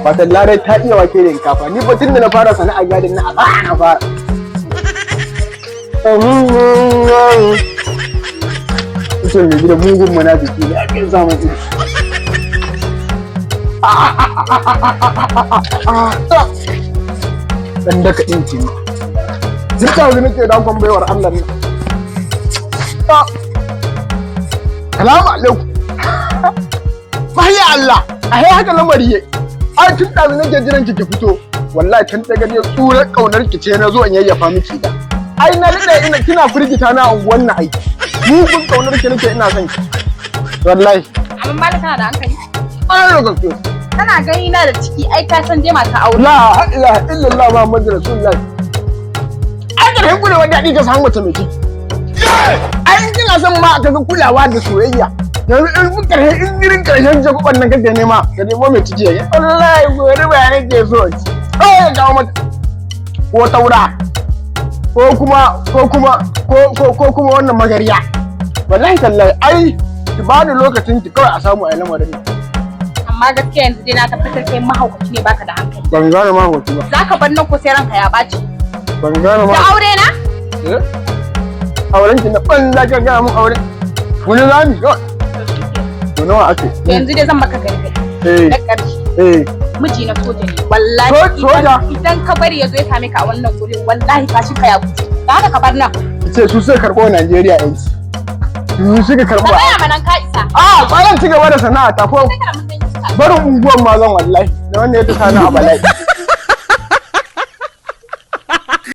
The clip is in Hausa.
Watan Larai ta iya wake da shinkafa. Ni ba tun da na fara sana'a gadin na a na fara. Ita mai gida mugun munafiki ne a kan samun ido. Dan daka ɗin ce ne. Zirka yanzu nake dakon baiwar Allah nan. Salamu alaikum. Mahya Allah, a haka lamari yake. Ai tun ɗazu nake jiran ki ki fito. Wallahi tun daga ne tsurar ƙaunar ki ce na zo in yayyafa miki da. Ai na daɗe ina kina firgita na a unguwan nan ai. Mugun ƙaunar ki nake, ina son ki. Wallahi. Amma malam, kana da hankali? Ai da gaske. Kana gani na da ciki, ai ka san dai mata aure. La ilaha illallah Muhammadu Rasulullah. Ai ƙarshen kulewar daɗi ka samu mace mai ciki. Ai in kina son ma ka ga kulawa da soyayya. Yanzu in ƙarshen in irin ƙarshen jagoban nan kake nema, ka nemo mai ciki yayi. Wallahi gobe ba nake so ci. Kawai ka kawo mata. Ko taura. Ko kuma wannan magariya. Wallahi tallahi ai ki bani lokacin ki kawai a samu a yi lamarin nan. Amma gaskiya yanzu dai na tabbatar kai mahaukaci ne, baka da hankali. Ban gane mahaukaci ba. Zaka bar nan ko sai ranka ya ɓaci? Ban gane ma. Da aure na? Eh? Auren ki na banza, ka gaya mun aure. Wani zami kawai. To nawa ake? Yanzu dai zan maka gargaɗi. Na ƙarshe. Miji na soja ne. Wallahi Soja? idan ka bari ya zo ya same ka a wannan gurin, wallahi ka shi ka ya gudu. Da haka ka bar nan. Ce su suka karɓo Najeriya yanci. Su suka Ka karɓo. tsaya manan, ka isa. A tsayan ci gaba da sana'a ta ko Sai kana mun san iska. barin unguwan ma zan wallahi. Da wanda ya ta sani a bala'i.